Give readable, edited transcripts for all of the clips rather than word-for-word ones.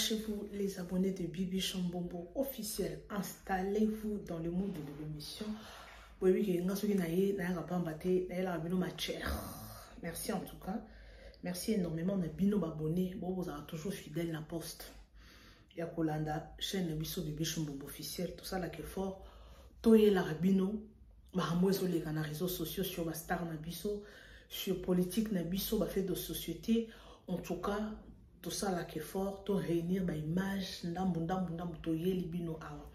Branchez-vous les abonnés de Bibi Chambombo officiel. Installez-vous dans le monde de l'émission. Oui, oui, nga soki na ye na ya pamba te, na la bino matière. Merci en tout cas. Merci énormément na bino abonnés. Bon, vous êtes toujours fidèle na poste. Ya kolanda chaîne biso Bibi Chambombo officiel. Tout ça là que fort. Toyela bino makambo ezoleka na réseaux sociaux sur ba star na biso, sur politique na biso, ba fait de société. En tout cas, tosalaka effort to réunir ba image ndambu ndambu ndambu toyeli bino awa.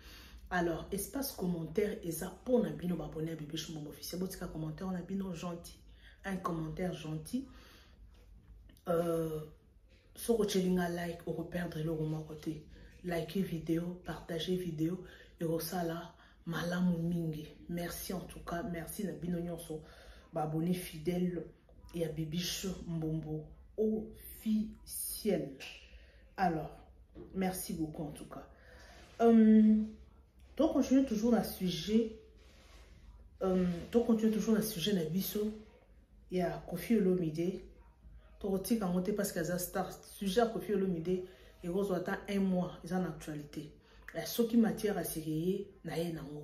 Alors espace commentaire eza mpona bino baabonné ya Bibi Chambombo officiel. Botika commentaire na bino gentil, un commentaire gentil. Soki otyeli nga like, okoperdre eloko moko te. Like vidéo, partager vidéo, ekosala malamu mingi. Merci en tout cas, merci na bino nyonso baabonné fidèle ya Bibi Mbombo officiel. Alors merci beaucoup en tout cas. To continue toujours na sujet, to continue toujours na sujet na biso ya Koffi Olomide. Tokotika yango te parce que aza star. Sujet ya Koffi Olomide ekozwa ata un mois eza na actualité. Soki matière aseke ye na ye nango,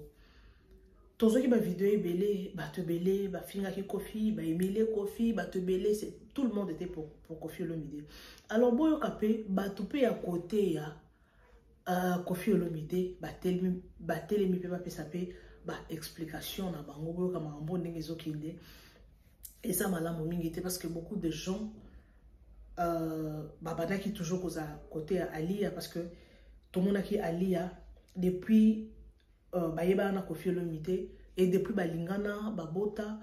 tozwaki bavideo ebele, bato ebele bafingaki Koffi, baemile Koffi, bato ebele, tout le monde était pour Koffi Olomide. Alors boyoka mpe bato mpe ya kote ya Koffi Olomide batelemi mpe bapesa mpe baexplication na bango. Boyoka makambo ndenge ezokende, eza malamu mingi te parce que beaucoup de gens babandaki toujours kozala côté ya Alia, parce que tomonaki Alia depuis bayebana na Koffi Olomide et depuis balingana babota.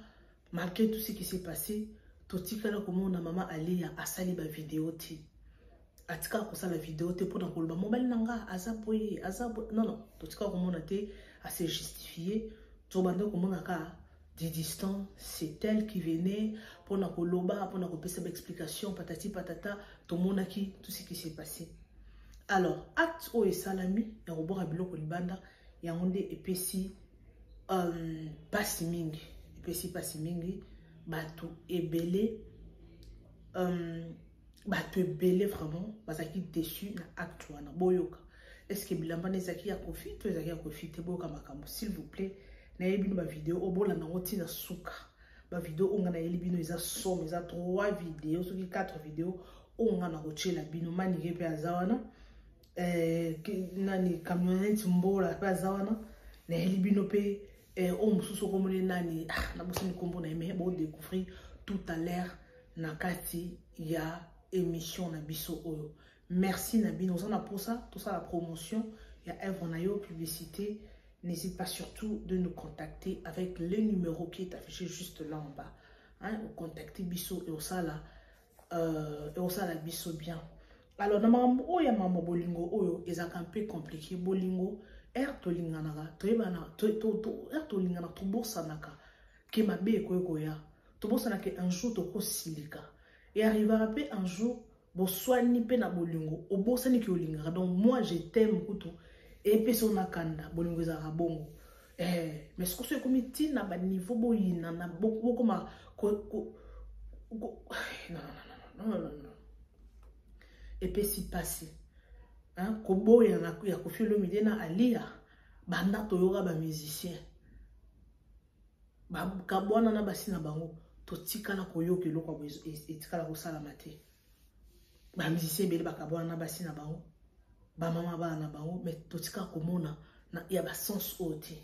Malgré tout ce qui s'est passé, totikala komona mama Alia asali bavideo te, atikala kosala video te mpona koloba mobali na nga aza boye, aza boye. Non, non, totikala komona te ase justifie. Tobanda komona kaka du distant, c'est elle qui venait mpona koloba, mpona kopesa baexplication, patati patata. Tomonaki tout ce qui s'est passé. Alors acte oyo esalami ya kobwaka biloko libanda, yango nde epesi pasi mingi, epesi pasi mingi. Bato ebele, bato ebele vraiment bazalaki déçu na acte wana. Boyoka, est ce que bilamba wana ezalaki ya Koffi to ezalaki ya Koffi te? Boyoka makambo, s'il vous plaît. Nayebi bino bavideo oyo, bolanda yango ntina suka. Bavideo oyo nga nayeli bino eza somme, eza 3 video soki 4 video oyo nga na kotiela bino. Manike mpe aza wana, nani, camionnette Mbola mpe aza wana. Nayeli bino mpe oyo mosusu okomoni nani, ah, nabosani nkombo na ye, mais bodécouvrir tout à l'heure na kati ya émission na biso oyo. Merci na bino. Oza na mposa tosala promotion ya œuvre na yo, publicité, n'hésite pas surtout de nous contacter avec le numéro qui est affiché juste là en bas, hein. Ocontacter biso et osala osala biso bien. Alors na makambo oyo ya makambo bolingo oyo ezalaka mpe compliqué. Bolingo, ere tolinganaka, toyebana, ere tolinganaka, tobosanaka ke mabe ekoki koya, tobosanaka un jour tokosilika. E arrivera mpe un jour boswani mpe na bolingo, obosani ke olingaka. Donc moi je t'aime kutu epesi yo na kanda. Bolingo ezalaka bongo, mais soki so ekomi ntina baniveau boyinana, bokoma, non, non, non, non, non, epesi mpasi. Koboyana ya Koffi Olomide na Alia, banda toyoka bamusicien bakabwana na basi na bango, totikala koyoka eloko ya boye etikala kosalama te. Bamusicien ebele bakabwana na basi na bango, bamama bana na bango, mais totikala komona ya basens oyo te,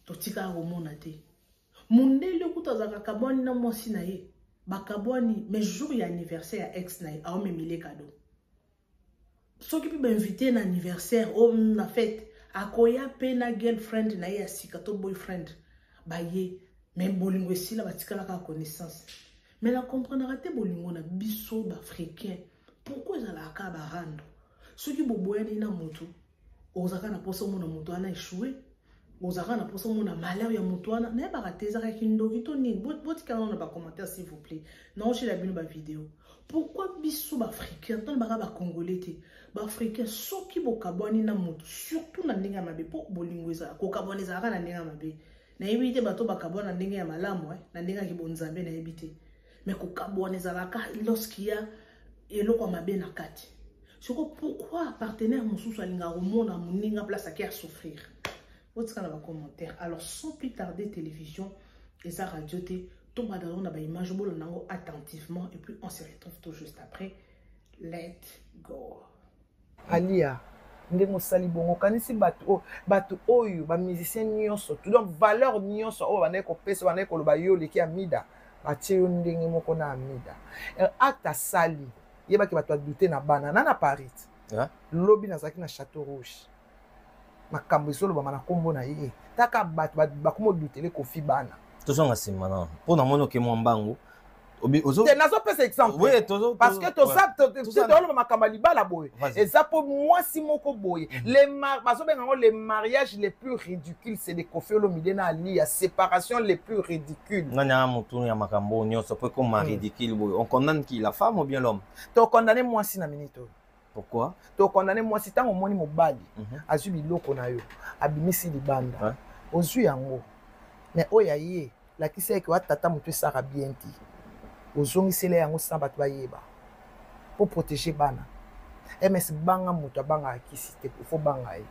totikala komona te. Mondele kutu azalaka kabwani na mwasi na ye, bakabwani, mais jour ya anniversaire ya ex na ye aomemile cadeau. Soki mpe bainvite na anniversaire o na fête, akoya mpe na girlfriend na ye ya sika to boyfriend baye. Mais bolingo esila, batikalaka connaissance. Mais na comprendra te bolingo na biso baafricain, pourquoi ezalaka kaka barando? Soki boboyani na motu, ozalaka na mposa omona moto wana échoué, ozalaka na mposa omona malheur ya moto wana. Nayebaka te ezalaka kindoki to nini. Botikala na bacommentaire, s'il vous plaît. Naoshela bino bavideo. Pourquoi biso baafricain, ntona baka bacongolais te, baafricain, soki bokabwani na moto, surtout na ndenge ya mabe, mpo bolingo ezala kokabwana ezalaka na ndenge ya mabe, nayebi te bato bakabwana na ndenge ya malamu, na ndenge ya kibonzambe, nayebi te, mais kokabwana ezalaka lorsqu'il y a eloko ya mabe na kati. Soko pourquoi partenaire mosusu alingaka komona moninga place ake asouffrir? Botika na bacommentaire. Alors sans plus tarder, télévision eza radio te, tobanda yango na baimage, bolanda yango attentivement et puis on se retrouve tout juste après. Let go. Alia, ndenge osali bongo, okanisi bato bato oyo bamusicien nyonso, donc valeur nyonso oyo bandaki kopesa, bandaki koloba yo oleki Amida, batie yo ndenge moko na Amida. Acte asali, yebaki bato adute na bana na Paris. Lobi nazalaki na Château Rouge, makambo ezolobama na nkombo na ye, taka bato bakoma odutele Kofi bana. Tozonga nsima na mpo namoni oke mwa mbangu. Te, nazopesa exemple parce que tozoloba makambo ya libala boye, eza mpo mwasi moko boye, bazobenga yango le mariage le plus ridicule, c'est de Kofi Olomide na Alia, séparation le plus ridicule. Nani aya motu ya makambo nyonso po ekoma ridicule boye? On condamne qui, la femme ou bien l'homme? Tokondamne mwasi na minute oyo. Pourquoi? Tokondamne mwasi. Ntango omoni mobali azwi biloko na yo, abimisi libanda, ozwi yango, mais oyo aye lakisa eke wa tata moto esaka bien te, ozongisela yango sans bato bayeba mpo protéger bana. Ms banga moto abangaka kisi te, fo banga ye.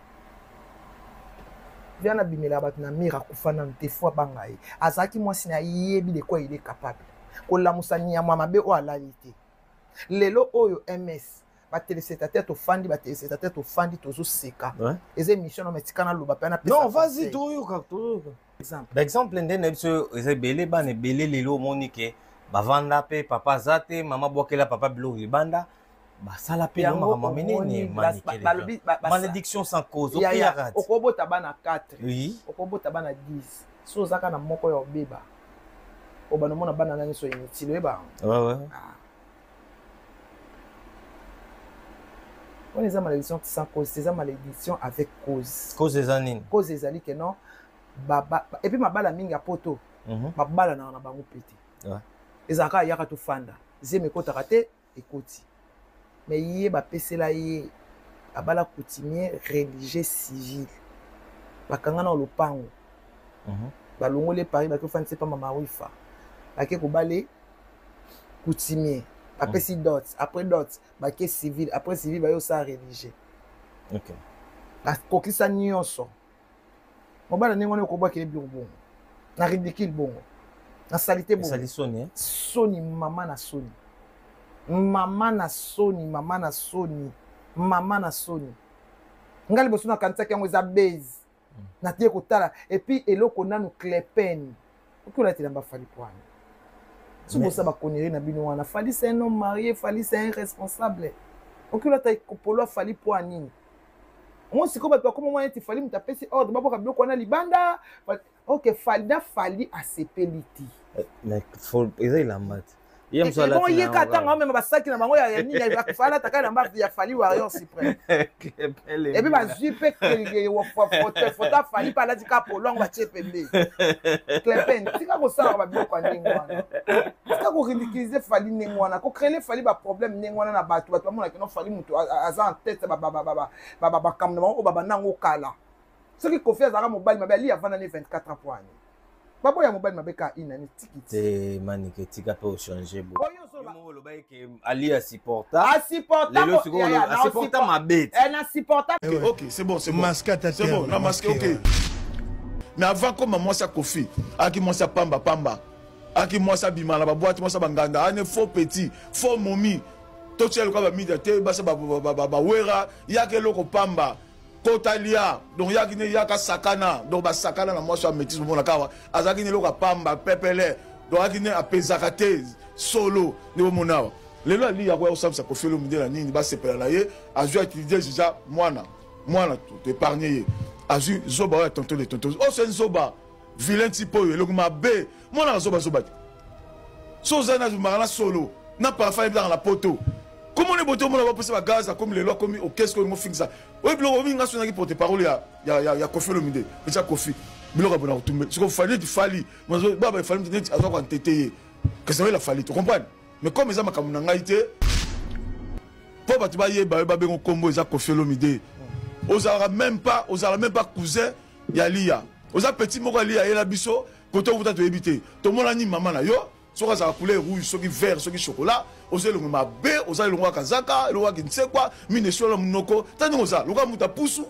Viana abimelaka bato na mire, akufa nanu te, fo abanga ye. Azalaki mwasi na ayebi de quoi il est capable, kolamusa nyama mabe oyo alali te. Lelo oyo ms batelespectateur tofandi, batelespectateur tofandi, tozoseka. Eza émission no, mais tika naloba mpe. Non, vas-y, toyoka, toyoka. Baexemple nde na biso eza ebele, bana ebele lelo omoni ke bavanda mpe papa aza te, mama bwakela papa biloko libanda, basala mpe makambo minene. Malédiction sans cause. Okeyaka, okobota bana 4, okobota bana 10, so ozaka na moko ya obeba, obanda omona bana na nyonso inutile, oyeba. Wana eza malédiction sans cause, eza malédiction avec cause. Cause eza nini? Cause ezali ke non, et puis mabala mingi ya poto, babalanaka na bango mpe te. Ezalaka ayaka tofanda, zemi ekotaka te, ekoti. Mais ye bapesela ye abala coutumier, religieux, civil, bakanga na lopango, balongoli Paris, bake ofandisa epa mama Wifa, bake kobale coutumier, bapesi dot, après dot bake civil, après civil baye osala religieux. Bakokisa nyonso. Mobala ndenge wana okobwakele biloko bongo na ridicule bongo na saleté bongo. Soni. Soni mama na soni, mama na soni, mama na soni, mama na soni. Ngai liboso nakanisaki yango eza base, natie kotala, et puis eloko nanu clepen oki olatela bafali poani soki bosa baconnerie na bino wana. Fali, c'est un homme marié. Fali, c'est un responsable. Oki olata polo afali po nini? Ngo sikoyo bato bakoma mwana neti Fali moto apesi ordre baboka biloko wana libanda. Ok, Fali na Fali asepeli te. Eza elamba te. Bon, ye ka ntango amema basaki na bango ya nini, Fali ataka elamba ya Fali Warrior suprême, et puis bazwi mpe foto afali mpe alati ka polo yango, batie pembe. Clepen, tika kosalaka babiloko ya ndenge wana, tika koridiculiser Fali ndenge wana, kocréer Fali baproblème ndenge wana na bato. Bato bamonaki no Fali moto aza en tête bakambo na bango oyo babanda yango kala. Soki Kofi azalaka mobali mabe, ali avanda ne 24 ans po ani baboya mobali mabe ka inani tiki. Te, Manike, tika mpe ochange bo oloba eke Ali asupporta. Asupporta. Lelo sikoyo asupporta mabe. Na supporta. Ok, c'est bon, c'est bon. Masque à C'est bon, na masque, ok. Mais avant, comme mwasi ya Kofi aki mwasi ya pamba pamba, aki mwasi abima na baboite, mwasi ya banganda, ane faux petit, faux momi, totia lokola bamida te, basi bawera yaka eloko pamba kotalia. Donc yaki ne yaka sakana, donc basakana na mwasi ya métis. Bomonaka awa azalaki ne eloko ya pamba pepele, donc ayaki ne apezaka te solo nde bomona awa. Lelo Ali akoya kosambisa Kofi Olomide na nini, basepela na ye, azwi activité déjà mwana mwana, toépargne ye. Azwi zoba oyo ya tonton de tonton oyo, se nzoba vilain type oyo, eloko mabe, mwana azoba zoba te. So oza na maka na solo na parfum ebelaka na poto, komona ebote, omona bapesa bagaz, akomi lelo akomi okeske olingo fingisa oyo biloko omi. Nga so naki porte parole ya Kofi Olomide, eza Kofi biloko ya bona kotumbe. Siko Fali neti Fali baba Fali neti aza koantete ye, kasi oyela Fali to comprendre. Mais comme eza makambo na ngai te, mpo bato bayeba yo, babengo nkombo eza Kofi Olomide, ozalaka même pas, ozalaka même pas cousin ya Lia, oza petit moko ya Lia ayela biso kote okuta, toyebi te, tomonani mama na yo soki azalaka couleur rouge, soki vert, soki chocolat. Oza elongo mabe, oza elongo ya kazaka, elongo ya kinsekwa, mine eswela monoko. Ta ndenge oza, lokola moto apusu.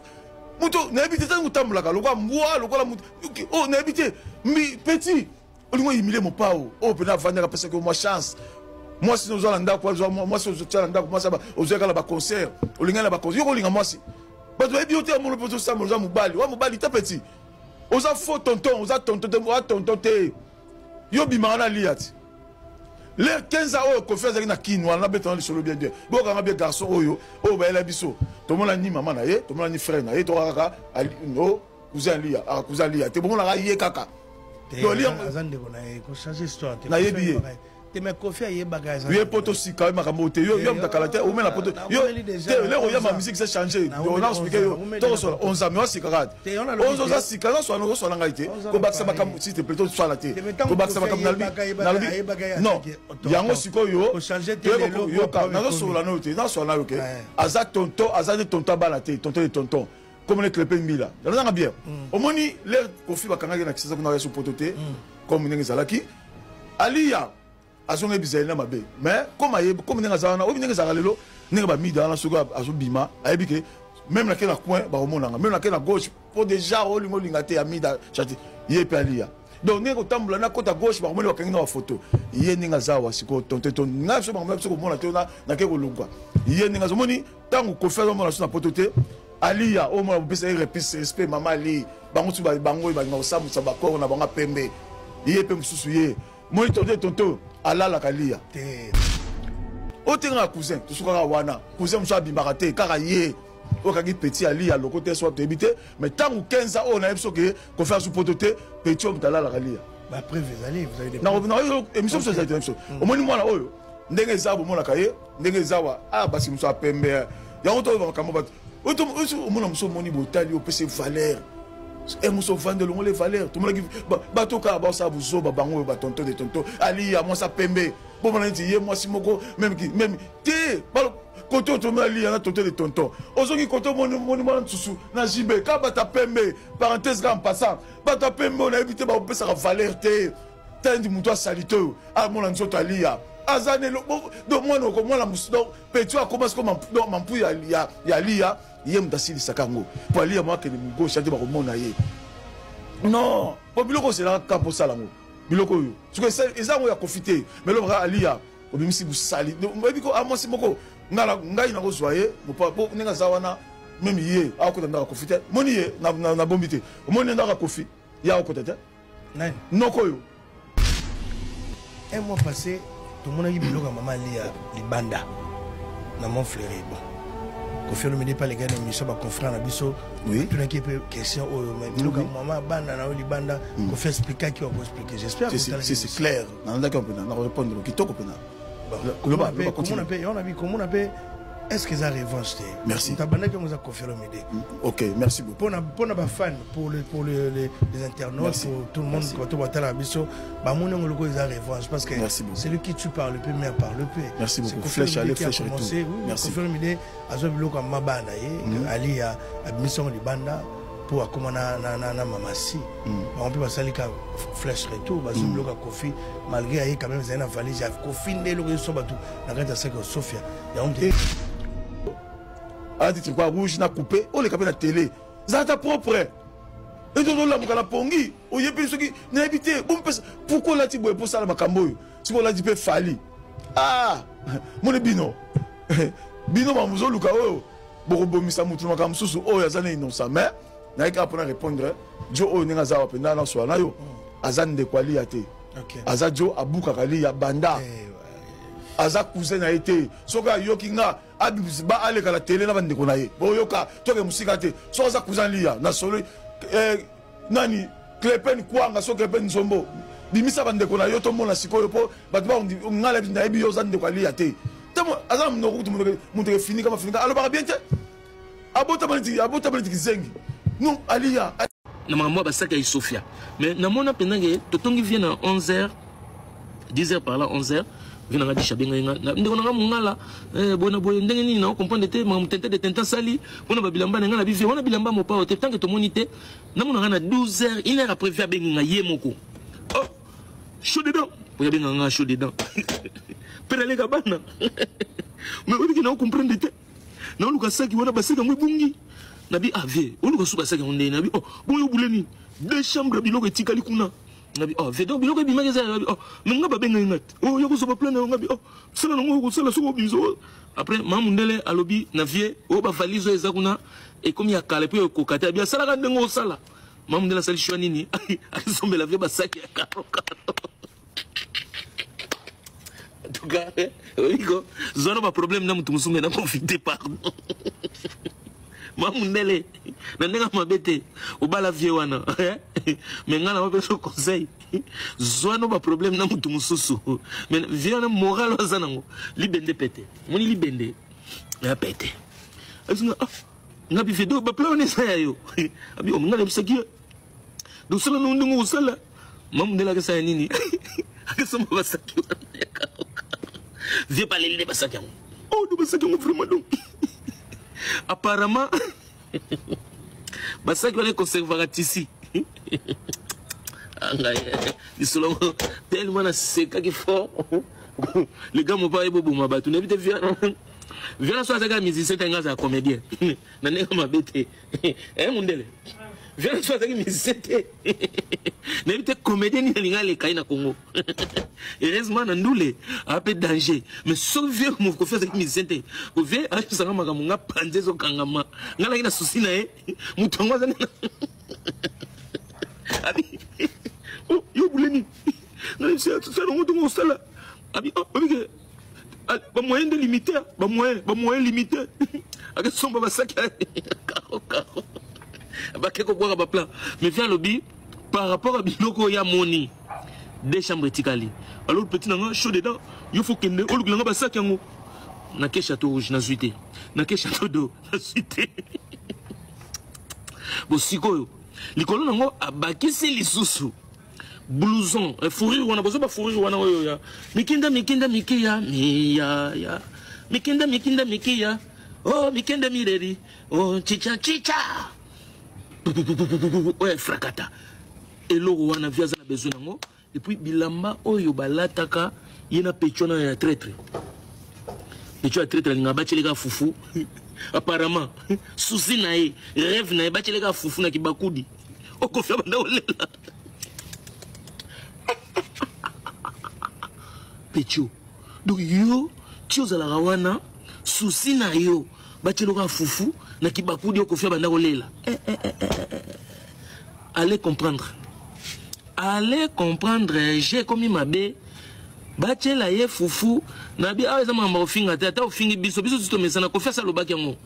Moto nayebi te ntango otambolaka lokola mbwa, lokola moto. Oh, nayebi te. Mi petit, olingo humilie mopao. Oyo mpenza avandaka apesaki yo mwa chance. Mwasi oza na ndako, mwasi ozotia na ndako, mwasi ozwaka na baconcert, olingani na baconcert. Yo kolinga mwasi. Bato bayebi yo te ya mono mpo ozosambela, oza mobali. Oza mobali te petit. Oza faux tonton, oza tonton te, oza tonton te. Yo bimaka na lia ti. Le 15 ans oyo Koffi azalaki na Kin wana nabeta na lisolo bien bien. Bokanga bien garçon oyo oyo bayela biso. Tomona ni mama na ye, tomona ni frère na ye, toka kaka no cousin lia, ah cousin lia te bomonaka ye kaka. Aza ndeko na ye, ko changer histoire te. Nayebi ye. Te mais Koffi ayebaka eza. Ye poto sika ye makambo te. Yo yo mutakala te, omela poto. Yo te le oyamba musique c'est changer. On a expliqué yo. To so 11 ans mais osika kaka. 11 oza sika na swana oswana ngai te. Ko bakisa makambo s'il te plaît to swana te. Ko bakisa makambo nalobi nalobi non yango sikoyo yoka nazosolola nayo te naswana nayo ke aza tonton aza ne tonton abala te tonton de tonton comme ne Clépin Mbila nazanga bien omoni l'air Koffi bakangaki na Kinshasa kuna ya so poto te comme ndenge ezalaki Aliya azonga bizali na mabe mais comme ayebi comme ndenge aza wana oyebi ndenge ezalaka lelo ndenge bamida wana soki azobima ayebi ke même nake na coin bakomonanga même nake na gauche po déjà olinga olinga te amida chati ye mpe Aliya donc ndenge kotambola na kota gauche bakomoni bakangi na bafoto ye ndenge aza awa sikoyo tonte to ngai biso bango biso komona te nake kolongwa ye ndenge azomoni ntango Koffi azomona so na poto te Aliya oyo mona bopesa ye respect mama Ali bango tu bango oyo balinga kosambwisa bakoro na bango pembe ye mpe mosusu ye moi tonto tonto alalaka Aliya oyo te kaka cousin tosukaka wana cousin mosusu abimaka te kaka ye oyo kaki petit Aliya loko te so toyebi te mais ntango 15 ans oyo nayebi soki Koffi azu poto te petit oyo moto alalaka Aliya émission mosusu ezali te biso omoni mwana oyo ndenge eza bomonaka ye ndenge eza wa ah basi mosusu apembe yango to makambo bato omona mosusu omoni botali opesi valeur e mosusu ovandi olongoli valeur tomonaki bato kaka baosala buzoba bango oyo batonton de tonton Aliya mwasi apembe bomona neti ye mwasi moko même te kote oyo tomona Aliya na tonton de tonton ozongi kote omoni mwana mosusu na jibe kaka bato ya pembe parenthèse kaka mpasa bato ya pembe oyo nayebi te bakopesaka valeur te tandi moto asali te oyo amona nzoto Aliya aza ne donc mwana okomwana mosusu donc petit akoma siko mampu ya Aliya ye moto asilisaka yango mpo Aliya mo akende gauche ate bakomona ye non po biloko ozelaka kaka mpo osala yango biloko oyo soki eza yango ya Koffi te mais lobaka Aliya obimisi bosali oyebi ko amwasi moko ngai nakozwa ye po ndenge aza wana même ye akota ndaka Koffi te moni ye nabombi te omoni ndaka Koffi ye akota te noko oyo. Un mois passé tomonaki biloko ya mama Aliya libanda na Mont Fleury. Bon, Koffi Olomide mpe alekaki na émission baconfrère na biso, tunaki mpe question oyo biloko ya mama banda na yo libanda. Koffi expliquaki wa koexpliquer, j'espère. C'est clair, nalandaki mpena na korépondre kitoko mpena. Komona mpe yango nabi komona mpe est-ce que eza revanche te? Merci. Moto abandaki yango eza Koffi Olomide. Ok, merci beaucoup. Mpona bafan, pour les internautes. Merci. Pour tout le monde koto batala biso bamoni yango lokola eza revanche parce que celui qui tue par l'épée meurt par l'épée. Merci beaucoup. Flèche aller, flèche retour. Merci. Koffi Olomide azwa biloko ya mabana ye Ali abimisi yango libanda mpo akóma na mama si bango mpe basali ka flèche retour, bazwi biloko ya Koffi malgré aye quand même ezali na valise ya Koffi nde eloko ezo bato na kati ya saki ya Sofia yango te. Alati tricot rouge na coupe oleka mpe na télé ezala ta propre ete ozolamuka na pongi oyebi soki nayebi te bomipesa pourquoi olati boye mpo osala makambo oyo soki olati mpe Fally ah moni bino bino bamozoluka oyo bokobomisa motu na makambo mosusu oyo aza na innocent mais naye kaka mpona répondre jo oyo ndenge aza wa mpenza nasola na yo aza ndeko Aliya te, aza jo abukaka Aliya banda aza cousin na ye te. Soki ayoki nga ba aleka na tele na bandeko na ye boyoka toke mosika te. Soki aza cousin Liya na solo nani Clepen Kwanga, soki Clepen Nzombo bimisa bandeko na yo tomona sikoyo mpo bato ngai nayebi yo oza ndeko Aliya te. Aza na monoko kutu moto efinika mafinika alobaka bien te, abotama neti kizengi non Aliya. Na makambo ya basaki ya Isofia mais namona mpenza ke totongi vie na 11 h 10 h par là 11 h vie nanga disha abengai nga ndeko nanga mongala boye na boye ndenge nini nao comprendre te makambo tente de tente asali mpona babilamba na ngai na bivie wana bilamba mopao te tant que tomoni te namona ngai na 12 h 1 heure après vie abengi nga ye moko oh chaud dedans po abenga nga chaud dedans. Mpe naleka bana. Mais oyebiki na comprendre te. Naoluka saki wana, basaki yango ebungi. Nabi, ah vie, oluka suka saki yango ndenge. Nabi, oh, bongo obule nini? Deux chambres, biloko etikali kuna. Nabi, oh, vie, donc biloko ebimaki eza. Nabi, oh, mais nga babengaki nga te. Oh, ya kozwa baplan na yo. Ngabi, oh, sala nango okosala soki obimisa. Après, mama mundele alobi na vie, oyo bavalise oyo eza kuna ekomi ya kala mpe ekoka te. Abi asalaka ndenge osala. Mama mundele asali shwa nini? Asombela vie basaki ya karo karo. En tout cas, oyiko zwana ba problème na mutu mosusu mais na profiter, pardon. Mama mundele na ndenge mabe te, obala vie wana, mais nga na bapesa conseil, zwano ba problème na mutu mosusu, mais vie wana moral aza nango libende pete, moni libende ya pete. Azinga, ah, nga bife do ba plan wana eza ya yo. Abi o nga nayebisaki ye donc sala na ndenge osala. Mama mundele akesala nini? Akesomba basaki wana ya kaoka. Vie baleli nde basaki yango. Oh, do basaki yango vraiment. Donc apparemment basaki wana econservaka tisi. Ngai lisolo tellement nasekaki fort. Le gars mopa eboboma bato, nayebi te. Viana so azalaki musicien te, nga azala comédien na ndenge mabe te. Mundele viana so azalaki musicien te, nayebi te comédien nini alingi aleka ye na Congo. Heureusement na ndule ape danger. Mais soki vie Kofi azalaki musicien te, vie ayebisanga makambo nga panze ezokangama. Nga naki na susi na ye, moto yango aza abi, oh, yo buleni nayebisa ntongo osala. Abi, oh, obike bamoyen nde limité, bamoyen limité. Akesomba basaki karo karo, bake kobwaka baplan. Mais vie alobi par rapport à biloko oyo amoni, deux chambres etikali. Alors petit nanga chaud dedans, yo faut kende olukela nga basaki yango. Nake Château Rouge, nazwi te. Nake Château d'Eau, nazwi te. Bo sikoyo likolo nango abakisi lisusu blouson, fourrure wana. Bozo ba fourrure wana oyo ya mikinda mikinda mikiya miya ya mikinda mikinda mikiya, oh mikenda mireri, oh chicha chicha, oyo efrakata eloko wana. Vi aza na besoin nango. Et puis bilamba oyo balataka ye na pecho na ya traître, pecho ya traître alingaka batieleka fufu. Apparemment souci na ye, rêve na ye, batieleka fufu na kibakudi. Okofia banda olela pecho. Donc yo ti ozalaka wana, souci na yo batielaka fufu na kibakudi. Okofia banda kolela. Eh, eh, eh, eh, eh. Allez comprendre, allez comprendre. J'ai komi mabe batiela ye fufu na bi. Awa eza makambo kofinga te. Ata ofingi biso, biso ti tomesana. Kofi asa alobaki yango,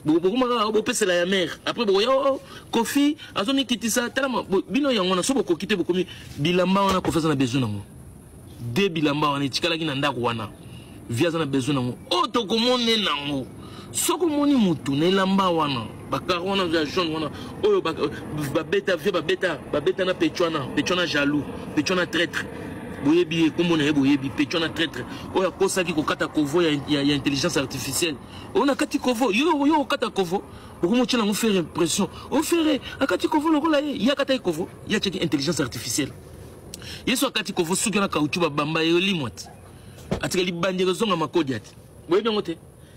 bokoma kaka bopesela ya mare. Après bokoya, oh, Kofi azomikitisa. Tala bino yango wana so bokoki te. Bokomi bilamba wana, Kofi aza na besoin nango. De bilamba wana etikalaki na ndako wana, vi aza na besoin nango. Oyo tokomone nango, soki omoni motu na elamba wana, bakaro wana ya jaune wana oyo babeta vie, babeta na pecho wana, pecho wana jaloux, pecho wana traître, boyebi ye, nkombo na ye boyebi, pecho wana traître oyo akosaki kokata kovo ya intelligence artificielle oyo na kati kovo. Yo okata kovo, okomi otyela yango faire impression ofere akati kovo lokola ye. Ye akataki kovo, ye atiaki intelligence artificielle. Ye so akati kovo, suki wana caoutchouc babamba ye olimwa te, atikali bandi ekozonga makodi ati. Boyebi yango te.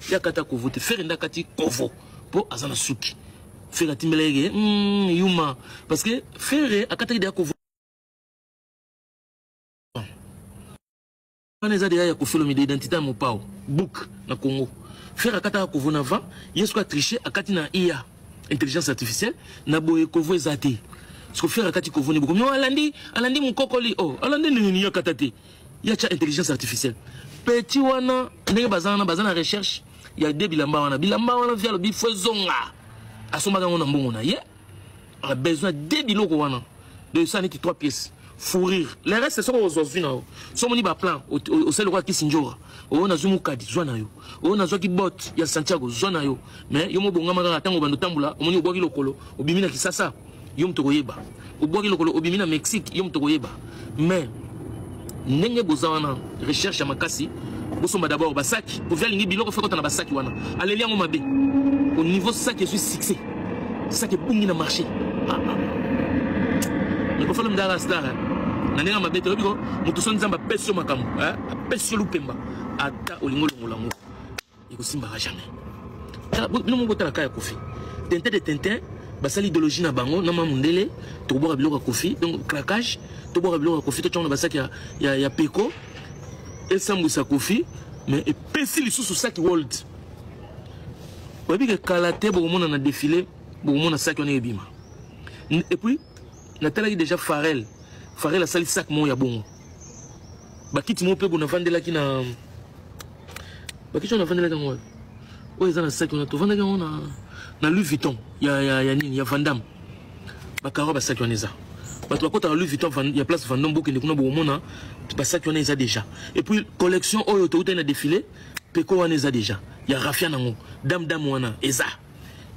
Ye akata kovo te, Fere nde akati kovo mpo aza na suki. Fere atimbela yeke yuma, parce que Fere akataki deya kovo wana. Eza deya ya Kofi Olomide, identité ya Mopao book na Congo. Fere akataka kovo na vent, ye soki atriche akati na ia intelligence artificielle na boye kovo eza te. Siko Fere akati kovo ne bokomi alandi, alandi mokokoli. Oh, alandi ndenge nini? Akata te, ye atya intelligence artificielle. Petit wana ndenge baza wana, baza na recherche ya de bilamba wana. Bilamba wana vi alobi fo ezonga, asombaka yango na mbongo na ye. A besoin de biloko wana de ça neti trois pièces fourrure. Le reste soki ozwa, zwi na yo. So omoni baplan, osali lokola kisi njora oyo nazwi mokadi, zwa na yo. Oyo nazwaki botte ya Santiago, zwa na yo. Mais yo mobongama kaka ntango obanda otambola, omoni obwaki lokolo obimi na Kisasa, yo moto koyeba. Obwaki lokolo obimi na Mexique, yo moto koyeba. Mais ndenge boza wana, recherche ya makasi, bosomba d'abord basaki. Kofi alingi biloko fe kota na basaki wana, aleli yango mabe au niveau saki ezwi succès, saki ebungi na marché. Ah, ah. Mais Kofi Olomide aka star. Na ndenge mabe te, oyebi ko moto so Nzambe apesi yo makambo, eh? Apesi yo lupemba, ata olingi olongola yango ekosimbaka jamais. Tala bino moko botala ka ya Koffi. Tintin de Tintin basali idéologie na bango na ma mundele, tokobwaka biloko ya Koffi, donc craquage, tobwaka biloko ya Koffi, totyanga na basaki ya, ya, ya Peko, esambwisa Koffi, mais epesi lisusu saki world. Oyebi ke kala te bokomona na défilé, bokomona saki wana ebima. Et puis natalaki déjà Farel, Farel asali sac moko ya bongo. Bakiti moko mpe bo navandelaki na bakiti wana navandelaki yango wapi? Oyo eza na saki wana tovandaki yango na, na Louis Vuitton ya, ya, ya nini ya Vandam. Bakaro basaki wana eza bato bakotaka Louis Vuitton ya place Vendôme, bokende kuna bokomona basaki wana eza déjà. Et puis collection oyo toutaki na défilé peko wana eza déjà ya rafia nango dame dame wana eza.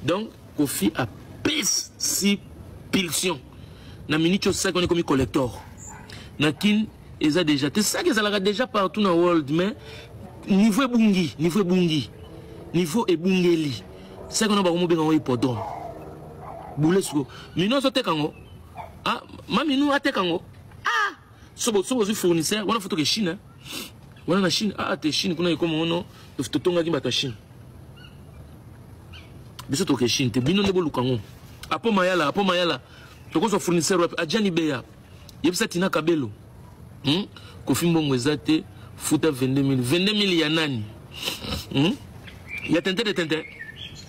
Donc Koffi apesi pulsion na minute oyo saki wana ekomi collector na kin eza déjà te. Saki ezalaka déjà partout na world, mais niveau ebungi, niveau ebungi, niveau ebungeli. Saki wana bakomobenga yango hippodrome bule. Siko mino azoteka yango, ah, maminu ateka yango, ah, so bozwi fournisseur wana, fotoke Chine wana na Chine, ah te Chine kuna ekoma ono totongaki bato ya Chine, biso toke Chine te, bino nde boluka yango. Apo mayala, apo mayala, tokozwa fournisseur wapi? Adjani Beya, yebisa Tina Kabelo, Koffi mbongo eza te, futa 22 000. 22 000 ya nani? Ya Tente de Tente.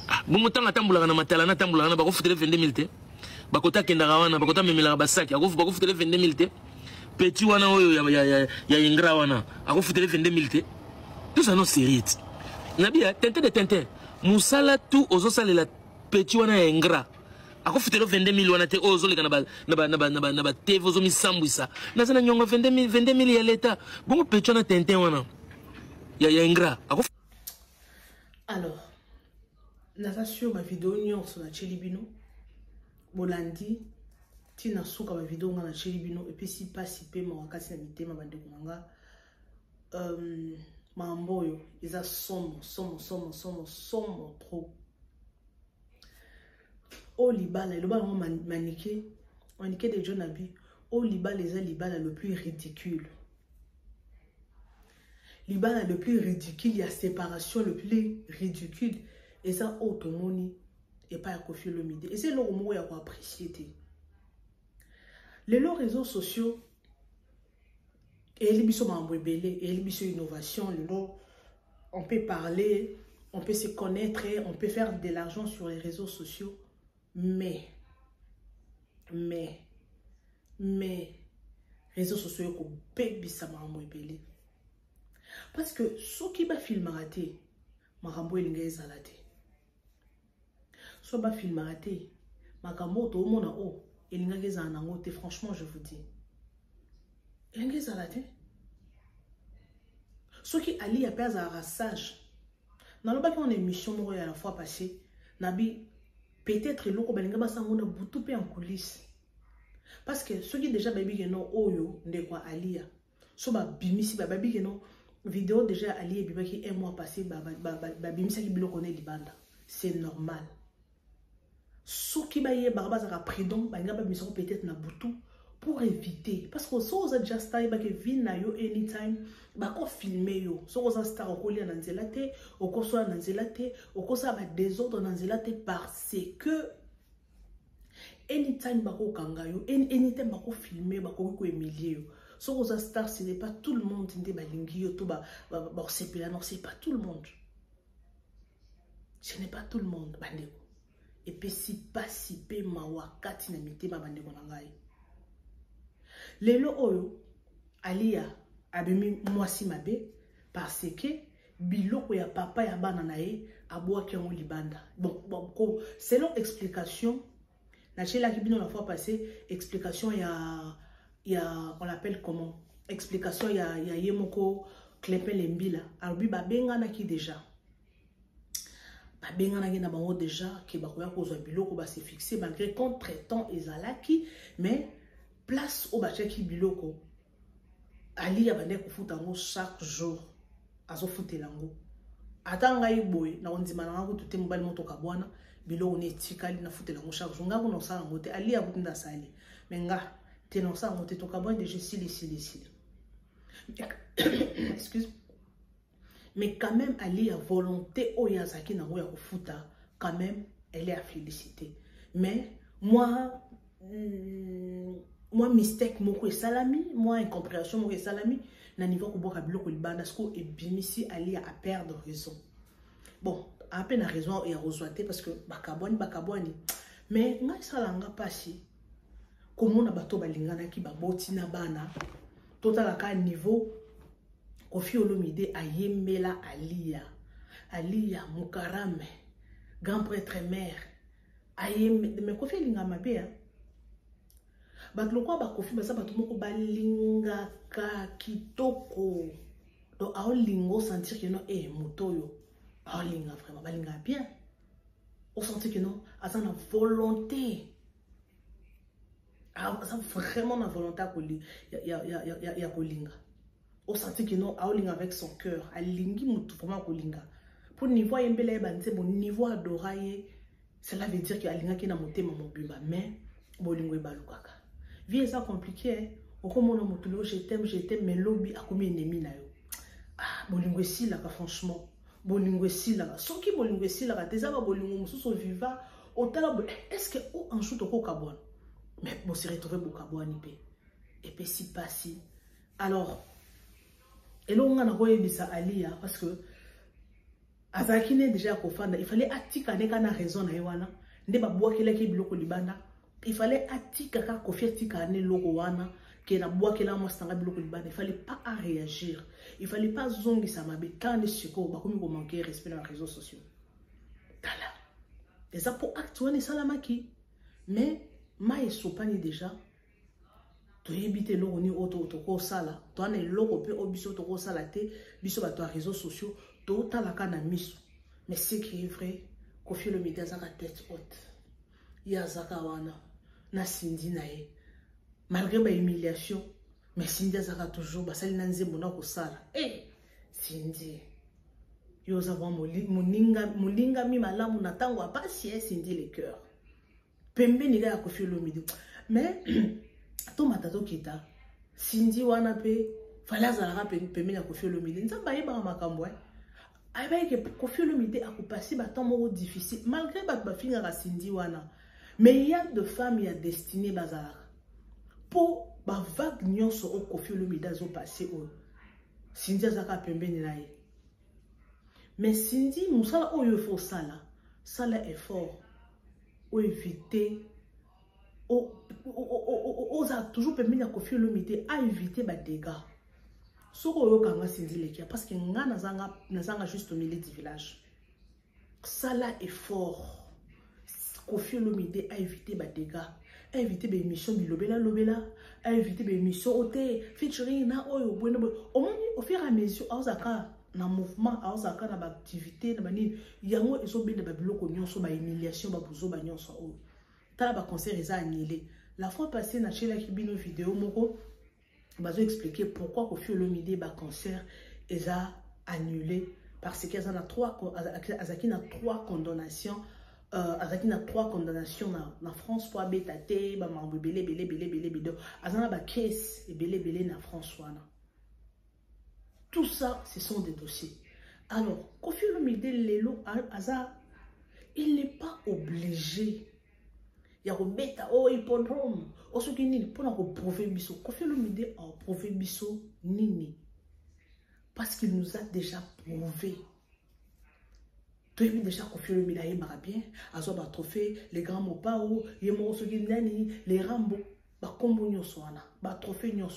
Ah, bongo ntango atambolaka na matala na atambolaka na bakofutele 22 000 te? Bakota akendaka wana, bakota amemelaka basaki, bakofutele 22 000 te? Petit wana oyo ya, ya, ya, ya ingra wana akofutele 22 000 te? Tout ça non sérieux ti nabi ya Tente de Tente, mosala tu ozosalela petit wana ya ingra akofutela 22 000 wana te? Oyo ozoleka na ba TV ozomisambwisa, naza na nyongo 22 000 ya leta, bongo petit wana Tintin wana ya, ya ingra akof... Alors naza sur bavideo nyonso natieli bino, bolandi ntina suka. Bavideo nga natieli bino epesi mpasi mpe mawa kati na mitema bandeko na nga. Makambo oyo eza somo, somo, somo, somo, somo trop. Oyo libala eloba yango Manike, Manike de John Abi, oyo libala eza libala le plus ridicule, libala le plus ridicule ya séparation le plus ridicule eza oyo tomoni epai ya Koffi Olomide. Eza eloko moko ya koapprécier te. Lelo réseaux sociaux eyeli biso makambo ebele, eyeli biso innovation. Lelo on peut parler, on peut se connaître, on peut faire de l'argent sur les réseaux sociaux, mais réseaux sociaux ekobebisa makambo ebele, parce que soki bafilmaka te, makambo elingi ezala te. So bafilmaka te, makambo oyo toomona oyo elingaki ezala nango te. Franchement, je vous dis, elingi ezala te. Soki Alia mpe azalaka sage, nalobaki wana émission moko ya la fois passée, nabi peut-être eloko balingi basango na butu mpe en coulisse, parce que soki déjà bayebi ke non, oyo ndeko ya Alia, so babimisi, bayebi ke non, vidéo déjà Ali ebimaki un mois passé, babimisaki biloko na libanda, c'est normal. Soki bayebaka, bazalaka prudent, balinga babimisako peut-être na butu pour éviter, parce que soki oza déjà star, yebaki vie na yo, anytime bakofilme yo. Soki oza star, okolia na nzela te, okoswala na nzela te, okosala badésordre na nzela te, parce que anytime bakokanga yo, anytime bakofilme, bakoki kohumilie yo. Soki oza star, ce n'est pas tout le monde nde balingi yo to bakosepela. Non, c'est pas tout le monde, ce n'est pas tout le monde. Bandeko, epesi pasi mpe mawa kati na mitema bandeko na ngai. Lelo oyo Alia abimi mwasi mabe parce que biloko ya papa ya bana na ye abwaki yango libanda. Bon, selon explication natielaki bino la fois passée, explication ya, on l'appelle comment, explication ya ye moko Clépin Lembila, alobi babenganaki déjà, babenganaki na bango déjà ke bakoya kozwa biloko. Base fixe malgré contretemps ezalaki, mais place oyo batiaki biloko, Alia bandeki kofuta yango chaque jour, azofutela yango. Ata ngai boye na kondima na nga kutu te, mobali motoka bwana biloko ne etikali, nafutela yango chaque jour, ngai kuna osala yango te. Alia kutu nde asali, mais nga Te na osala yango te, tokabwani deja, esili esili esili. Excuse. Mais quand même Alia, volonté oyo azalaki nango ya kofuta, quand même elle est à féliciter. Mais moi, moi mistake moko esalami, moi incompréhension moko esalami na niveau kobwaka biloko libanda, siko ebimisi Alia a perdre raison. Bon, ape na raison ya kozwa te parce que bakabwani bakabwani. Mais ngai esalanga mpasi komona bato balinganaki, baboti na bana. Totalaka niveau Koffi Olomide ayembela Alia, Alia Mukarame, grand prêtre mère ayembe. Mais Koffi alinga mabe hein? Bato lokola bakofi baza bato moko balingaka kitoko, donc aolinga osentir que non, e moto oyo aolinga vraiment, balingaka bien, osentir que non, aza na volonté, aza vraiment na volonté ya kolinga. Osentir que non, aolinga avec son cœur, alingi motu vraiment kolinga. Mpo niveau ayembela ye banzembo, niveau adora ye, cela veut dire que alingaki na motema mobimba. Mais bolingo ebalukaka, vie eza compliqué. Okomona motu lelo "je t'aime, je t'aime", mais lobi akomi ennemi na yo. Ah, bolingo esilaka, franchement bolingo esilaka. Soki bolingo esilaka te, eza babolingo mosusu oviva, otala boye, est ce que o un jour tokokabwana? Mais bose retrouve bokabwani mpe epesi mpasi. Alors eloko nga nakoyebisa Alia, parce que azalaki ne déjà ya kofanda, il fallait atika ne kaka na raison na ye wana nde babwakelaki biloko libanda. Il fallait atika kaka, Kofi atika ne eloko wana ke nabwakela mwasi nanga biloko libanda. Il fallait pas à réagir, il fallait pas azongisa mabe. Tala nde sikoyo bakomi komanquer respect na baréseaux sociaux. Tala, eza mpo acte wana esalamaki, mais mai esopani déjà. Toyebi te eloko nini oyo tokosala. Towana eloko mpe oyo biso tokosala te. Biso bato ya réseaux sociaux totalaka na miso. Mais ce qui est vrai, Kofi Olomide azaka tête haute, ye azaka wana na Cindy na ye malgré bahumiliation. Mais Cindy azaka toujours, basali na nzembo na kosala e hey, Cindy, yo oza mwa molingami malamu na ntango ya pasi e Cindy le cœur pembeni kaka ya Kofi Olomide. Mais tomata tokita, Cindy wana mpe fale azalaka pembeni ya Kofi Olomide. Nzambe ayebaka makambo e ayebaki ke Kofi Olomide akopasi batemps moko difficile, malgré bato bafingaka Cindy wana. Mais ya de femme ya destinée bazalaka mpo bavague nyonso oyo Kofi Olomide azopase oyo, Cindy azalaka pembeni na ye. Mais Cindy, mosala oyo efo osala, sala effort oéviter, ozala toujours pembeni ya Kofi Olomide, aéviter badégâts. Soki oyokanga Cindy Lekia, parce que nga nazanga juste au milieu du village, sala effort Kofi Olomide aéviter badégâts, aéviter baémission bilobela lobela, aéviter baémission oyo te featuring na oyo boye na boye. Omoni, au fur et à mesure aozalaka na mouvement, aozalaka na baactivité na banini, yango ezobenda babiloko nyonso, bahumiliation, babuzoba nyonso oyo. Tala, baconcert eza annulé. La fois passée natielaki bino video moko, bazo expliquer pourquoi Kofi Olomide baconcert eza annulé, parce que aza na trois, azalaki na trois condamnations, azalaki na trois condamnations na France mpo abeta te. Bamakambo ebele ebele ebele ebele ebele, aza na bacase ebele ebele na France wana. Tout ça, ce sont des dossiers. Alors Kofi Olomide lelo aza, il n'est pas obligé ya kobeta o hippodrome o soki nini mpona koprouver biso. Kofi Olomide aprouver biso nini? Parce qu'il nous a déjà prouvé. Toyebi déjà Kofi Olomide ayembaka bien, azwa batrophée, les grands Mopao, ye moko soki nani, les Rambo, bakombo nyonso wana, batrophée nyonso.